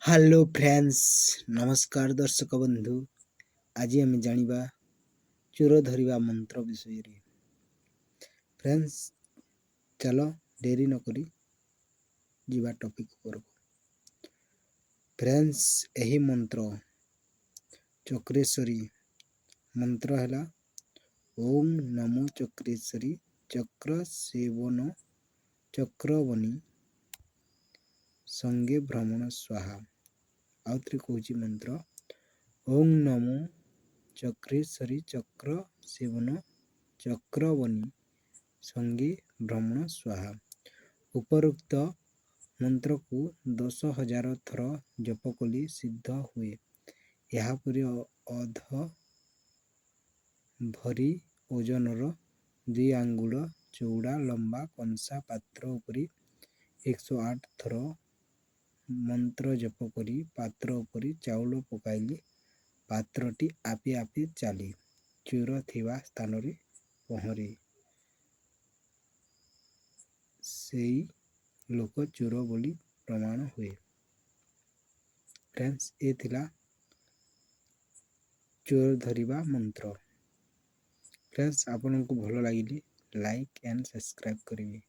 Hello friends, ନମସ୍କାର ଦର୍ଶକ ବନ୍ଧୁ। ଆଜି ଆମେ ଜାଣିବା ଚୋର ଧରିବା ମନ୍ତ୍ର ବିଷୟରେ। ଫ୍ରେଣ୍ଡସ୍, ଚାଲ ଡେରି ନକରି ଯିବା ଟପିକ୍ ଉପରକୁ। ଫ୍ରେଣ୍ଡସ୍, ଏହି ମନ୍ତ୍ର ଚକ୍ରେଶ୍ୱରୀ ମନ୍ତ୍ର ହେଲା ଓಂ ନମୋ ଚକ୍ରେଶ୍ୱରୀ ଚକ୍ର ସେବନ ଚକ୍ରବନୀ ସଙ୍ଗେ ଭ୍ରମଣ ସ୍ୱାହା। ଆଉଥରେ କହୁଛି ମନ୍ତ୍ର, ଓଂ ନମୋ ଚକ୍ରେଶ୍ୱରୀ ଚକ୍ର ସେବନ ଚକ୍ରବନୀ ସଙ୍ଗେ ଭ୍ରମଣ ସ୍ୱାହା। ଉପରୋକ୍ତ ମନ୍ତ୍ରକୁ 10,000 ଥର ଜପ କଲେ ସିଦ୍ଧ ହୁଏ। ଏହାପରେ ଅଧ ଭରି ଓଜନର 2 ଆଙ୍ଗୁଳ ଚଉଡ଼ା ଲମ୍ବା କଂସା ପାତ୍ର ଉପରେ 108 ଥର ମନ୍ତ୍ର ଜପ କରି ପାତ୍ର ଉପରେ ଚାଉଳ ପକାଇଲେ ପାତ୍ରଟି ଆପେ ଆପେ ଚାଲି ଚୋର ଥିବା ସ୍ଥାନରେ ପହଁରେ। ସେଇ ଲୋକ ଚୋର ବୋଲି ପ୍ରମାଣ ହୁଏ। ଫ୍ରେଣ୍ଡସ୍, ଏ ଥିଲା ଚୋର ଧରିବା ମନ୍ତ୍ର। ଫ୍ରେଣ୍ଡସ୍, ଆପଣଙ୍କୁ ଭଲ ଲାଗିଲେ ଲାଇକ୍ ଆଣ୍ଡ ସବସ୍କ୍ରାଇବ୍ କରିବେ।